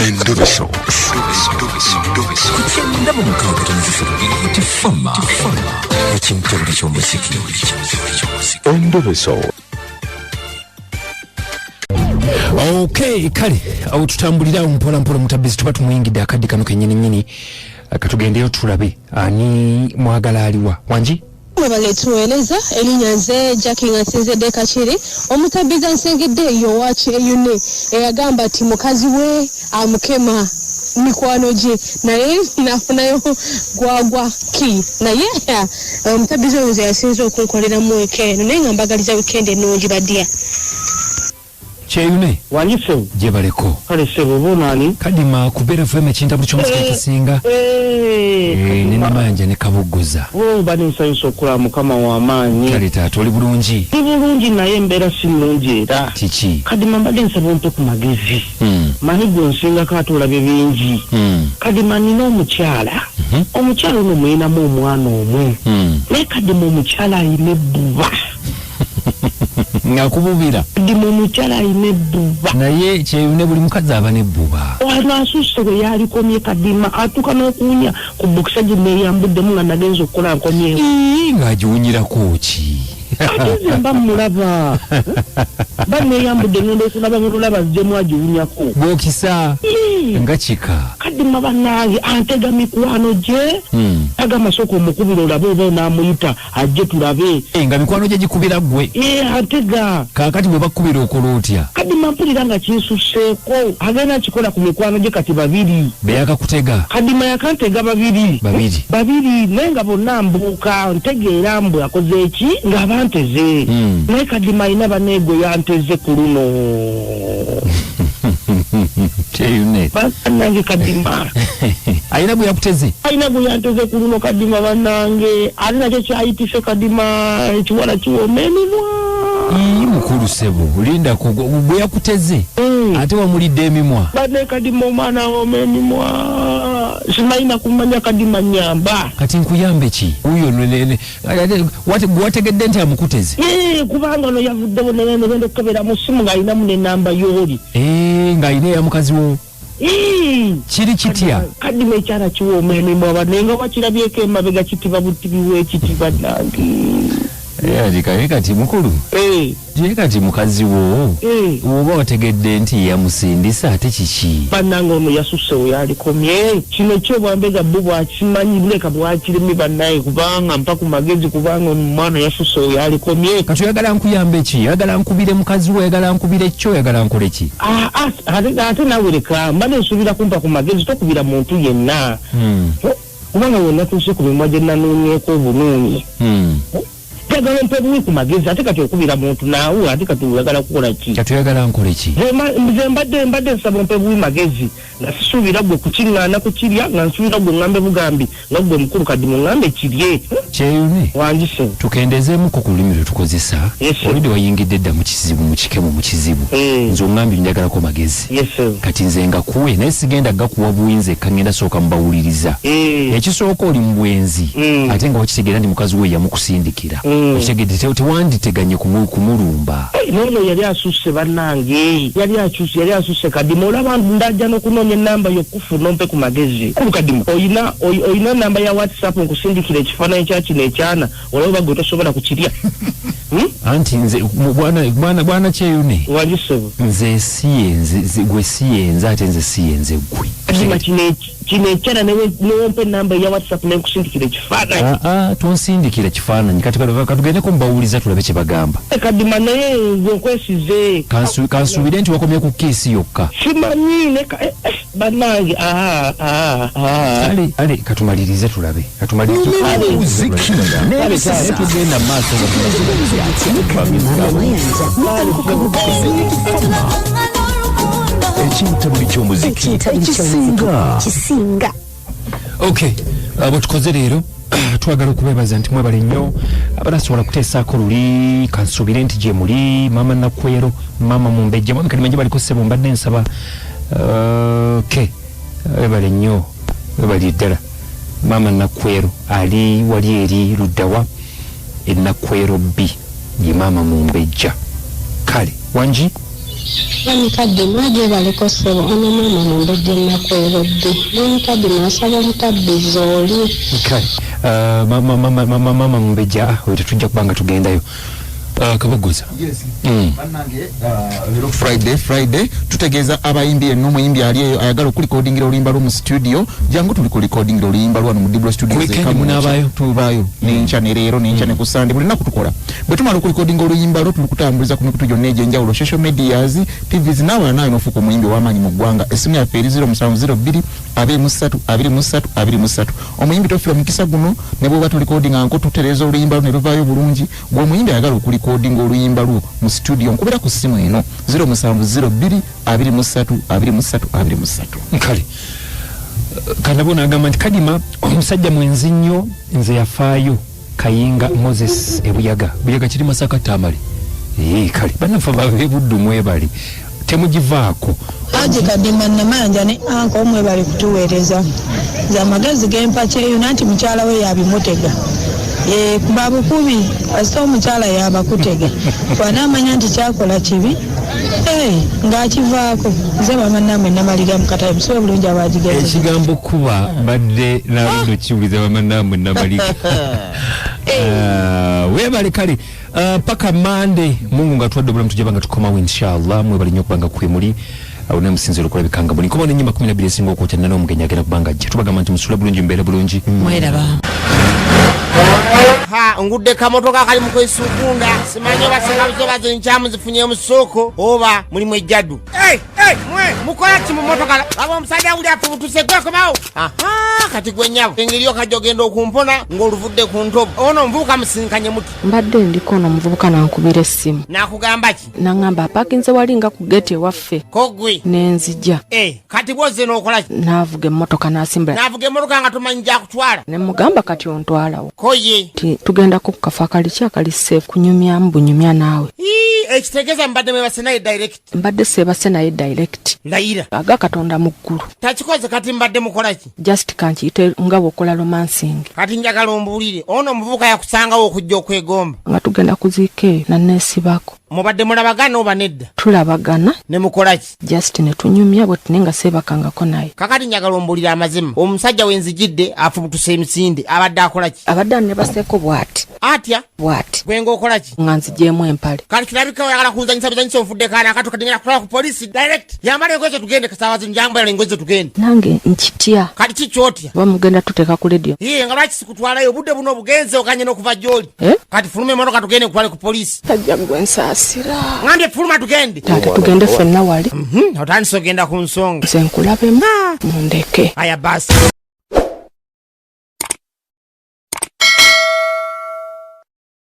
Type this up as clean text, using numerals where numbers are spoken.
Endobeso. Ku 96.3 Hit Fama. Ekintabuli ky'omuziki. Endobeso. Okay, kale awo tutambulira awo mpola mpola. Mutabizi tuba tumuyingidde akaddi kano kenyini nyini. Katugendeyo tulabe ani mwagala aliwa wangi. Mwebale tuweereza. Erinnya nze Jacki, nga nsinzidde Kakiri. Omutabizi ansingidde eyo wakyeyune eyagamba nti mukazi we amukema mikwano gye, naye nafunayo gwagwa ki. Naye omutabizi oyo nze yasinze okunkoleramu wiiki eno, naye nga mbagaliza weekend ennungi badya. Kyeyune. Wangi ssebo. Gyebaleko. Kale ssebo, bunaani? Kadima kubeera fm, ekintabuli ky'omuziki ekisinga. Ne namanja ne kabugguza. Oba nensanyusa okulaba, Mukama w'amaanyi. Kale taata, oli bulungi? Ndi bulungi, naye embeera si nnungi era. Kiki? Kadima, mbadde nsaba ompe ku magezi. Manyi gwe nsingako ate olabye bingi. Kadima, nina omukyala. Omukyala ono muyinamu omwana omu. Naye Kadima, omukyala ayina ebbuba. Ng'akububira? Kadima, omukyala ayina ebbuba. Naye Kyeyune, buli mukazi aba n'ebbuba. Wano asusse bwe yalikomye. Kadima, atuuka n'okuwunya ku boxer gye neeyambuddemu nga nagenza okukola nkomyewo. Ii, ng'agiwunyirako ki? Ate nze mba mulaba, mba neeyambudde, ngenda okulaba mulaba azzeemu agiwunyako. Bwokisa nga kika. Kadima bannange, antega mikwano gye. Agamba, sooka omukubira olabe oba onaamuyita ajje tulabe. Eh, nga mikwano gye gikubira ggwe? Ee, antega. Kaakati bwe bakubira okola otya? Kadima, mpulira nga kinsusseeko. Agenda akikola ku mikwano gye kati babiri. Beyakakutega? Kadima, yakantega babiri. Babiri? Babiri, naye nga bonna mbuuka ntegeera mbwe akoze eki ng'abanteze. Naye Kadima, alina baneegwe yanteze ku luno. Kyeyune. Bannange Kadima. Alina gwe yakuteze? Alina gwe yanteze ku luno Kadima, bannange, ate nakyo kyayitise. Kadima, ekiwala kiwooma emimwa. Ii, mukulu sebo, lindako. Gwe yakuteze ate wamulidde emimwa? Banne Kadima, omwana awooma emimwa, simanyi nakumanya. Kadima, nyamba. Kati nkuyambe ki? Wuyo gwe wategedde nti amukuteze? Eh, kubanga no yavuddewo negenda okukebera mu ssimu ng'alinamu n'enamba y'oli. Eh, ng'alina eya mukazi wo? Ii. Kiri kitya? Kadima, ekyana kiwooma emimwa, banne, nga wakirabyeko emabega kitiba butibi wekiti, bannange. Eh, kati kati mukulu, ye kati mukazi wo, oba wategedde nti yamusindisa, ate kiki? Bannange, ono yasusse we yalikomye. Kino kyo bwambega bwo bwakimanyi, buleka bwakirimi bannaye, kubanga mpa ku magezi, kubanga ono omwana yasusse we yalikomye. Kati oyagala nkuyambe ki? Oyagala nkubire mukazi wo? Oyagala nkubire kyo? Oyagala nkole ki? Ah, ah, ate naawe leka, mbadde nsuubira kumpa ku magezi, tokubira muntu yenna. Kubanga wonna tuuse ku mimwa gye nanoonyeeko obunuunyi. Njagala ompe buwi ku magezi, ate kati okubira muntu naawe, ate kati oyagala kukola ki? Kati oyagala nkole ki? Nze mbadde nsaba ompe buwi magezi, nga sisuubira gwe kukiŋŋaana kukirya, nga nsuubira gwe ŋŋambe bugambi, nga gwe mukulu kadi muŋŋambe kirye. Kyeyune. Wangi ssebo. Tukendezeemuko ku lulimi lwe tukozesa. Yes, sir. Olidde wayingidde dda mu kizibu, mu kikemo, mu kizibu. Nze oŋŋambye njagalako magezi. Yes, sir. Kati nze nga kuwe, naye sigenda gakuwa buyinza ekka, ngenda sooka mubawuliriza. Ekisooka, oli mu bwenzi, ate nga wakitegeera nti mukazi we yamukusindikira. Okitegedde? Tewanditeganye kumulumba. Noono yali asusse bannange, yali akyuse, yali asusse. Kadima, olaba ndajja n'okunoonya enamba yokufuna ompe ku magezi. Kulu Kadima, oyina enamba ya WhatsApp nkusindikira ekifaananyi kya kino ekyana, olaba oba gwe tosobola kukirya? Hmm? Anti nze bwana Kyeyune. Wangi ssebo. Nze siyenze gwe, siyenze, ate nze siyenze gwe. Kadima, kino ekyana newompa enamba ya WhatsApp nenkusindikira ekifaananyi. Aa, tonsindikira kifaananyi. Kati katugendeko mubawuliza tulabe kye bagamba. Kadima, naye nze nkwesize. Kansuubire nti wakomye ku kiisi yokka. Simanyi bannange, aha, aha, aha. Ale ale, katumalirize tulabe, katumalirize. Muziki n'ebisasa. Tugenda mu maaso nga Ekintabuli ky'omuziki ekisinga. Kisinga. Okay, bwe tukoze leero, twagala okubeebaza nti mwebale nnyo abanasobola kuteesaako luli. Kansuubire nti gye muli. Maama Nakwero, maama Mumbejja, mwami Kadima gye baliko ssebo. Mbadde nsaba, okay, webale nnyo, webali ddala. Maama Nakwero ali wali eri luddawa enakwero b, ye maama Mumbejja. Kale wangi. Mwami Kadima gyebaleko ssebo ono maama Mumbejja Nakwerodde. Mwami Kadima nsaba omutabbizi oli. Kale mama mama mama mama Mumbejja oyo tetujja kuba nga tugendayo. Kabogoza. Yes. Bannange leero Friday Friday tutegeeza abayimbi yenna omuyimbi ali eyo ayagala okulikodingira oluyimba lwo mu studio jangu tuli kulikodingira oluyimba lwano mu Dibro Studios Ku weekend e Kamwokya. munaabayo? Tubaayo n'enkya ne leero n'enkya ne ku Sunday buli lunaku tukola bwe tumala okulikodinga oluyimba lwo tulukutambuliza ku mikutu gyonna egy'enjawulo social medias TVs naawe naawe n'ofuuka omuyimbi ow'amaanyi mu ggwanga. Essimu yaffe eri 0702 23 23 23. Omuyimbi tofiirwa mukisa guno ne bw'oba tolikodinga nko tutereeza oluyimba lwo ne luvaayo bulungi. Gwe omuyimbi ayagala okulikodinga oluyimba lwo mu studio nkubira ku ssimu eno 0702 23 23 23. Kale Kanabo n'agamba nti Kadima omusajja mwenzi nnyo nze yafaayo. Kayinga Moses e Buyaga. Buyaga kiri Masaka Tamale. Ee kale bannaffe ab'e Buddu mwebale temugivaako. Haji Kadima Namanja ne Anko mwebale kutuweereza. Nze amagezi gempa Kyeyuna nti mukyala we yabimutega. Kuba bukubi kasita omukyala yabakutega bw'anaamanya nti kyakola kibi ng'akivaako. Nze mama namwe Namaliga mu katale musibe bulungi abagigenze. Ekigambo kuba mbadde naludde okiwuliza mama namwe Namaliga. Webale kale paka Mande Mungu nga tuwadde obulamu tujja banga tukomawo inshallah. Mwebale nnyo okubanga kwe muli awo naye musinzira okulabika nga muli nkomawo n'ennyimba 12 esinga okwokya nina n'omugenyi agenda kubanga ajja. Tubagamba nti musule bulungi mubeere bulungi. Mweraba. Ha, ngudde kamotoka kali mu kwesugunda simanyi oba singa zoba zenkyamu zifunye mu ssooko oba mulimu ejjaddu. Hey, hey, mwe mukola ki mu motoka? Laba omusajja wuli afubutuse gwekomawo. Aha, kati gwe nnyabo engeri okajja ogenda okumpona ng'oluvudde ku ntobo. Ono omuvubuka musinkanye muti. Mbadde ndiko ono omuvubuka n'ankubira essimu. N'akugamba ki? N'aŋŋamba apakinze wali nga ku geeti ewaffe. Ko ggwe? Ne nzija. Kati bw'ozze n'okola ki? N'avuga emmotoka n'asimbula. N'avuga emmotoka nga tomanyi gy'akutwala. Ne mugamba kati ontwalawo. Ko ye? Nti tugendako ku kafo akali ki akali safe kunyumyamu bunyumya naawe. Ii, ekitegeeza mbadde mwebase naye direct. Mbadde seebase naye direct. Ndayira. Aga Katonda mu ggulu. Takikoze kati mbadde mukola ki? Just kankiyite nga bw'okola romancing. Kati njagala ombuulire, ono omuvubuka yakusangawo okujja okwegomba. Nga tugenda kuziika eyo nanneesibako. Mubadde mulabagana oba nedda? Tulabagana. Ne mukola ki? Just ne tunyumya bwe tune nga seebakangako naye. Kakati njagala ombuulire amazima, omusajja we nzijidde afubutuse emisinde abadde akola ki? Abadde annebaseeko bw'ati. Atya? Bw'ati. Gwe ng'okola ki? Nga nzigyemu empale. Kati kirabika oyagala kunzanyisa bizanyisa onfudde kaana akato kati ngenda kutwala ku poliisi direct. Yambala engoye zo tugende kasaawa zino, yambala engoye zo tugende. Nange nkitya. Kati ki ky'otya? Oba mugenda tuteeka ku radio. Yee, nga lwaki sikutwalayo obudde buno obugenze oganye n'okuva gy'oli? Kati fuluma emmotoka tugende nkutwale ku poliisi. Tajja gwe nsaasira. Ngambye fuluma tugende. Taata tugende ffenna wali. Otandise ogenda ku nsonga. Nze nkulabemu mundeke. Aya basi.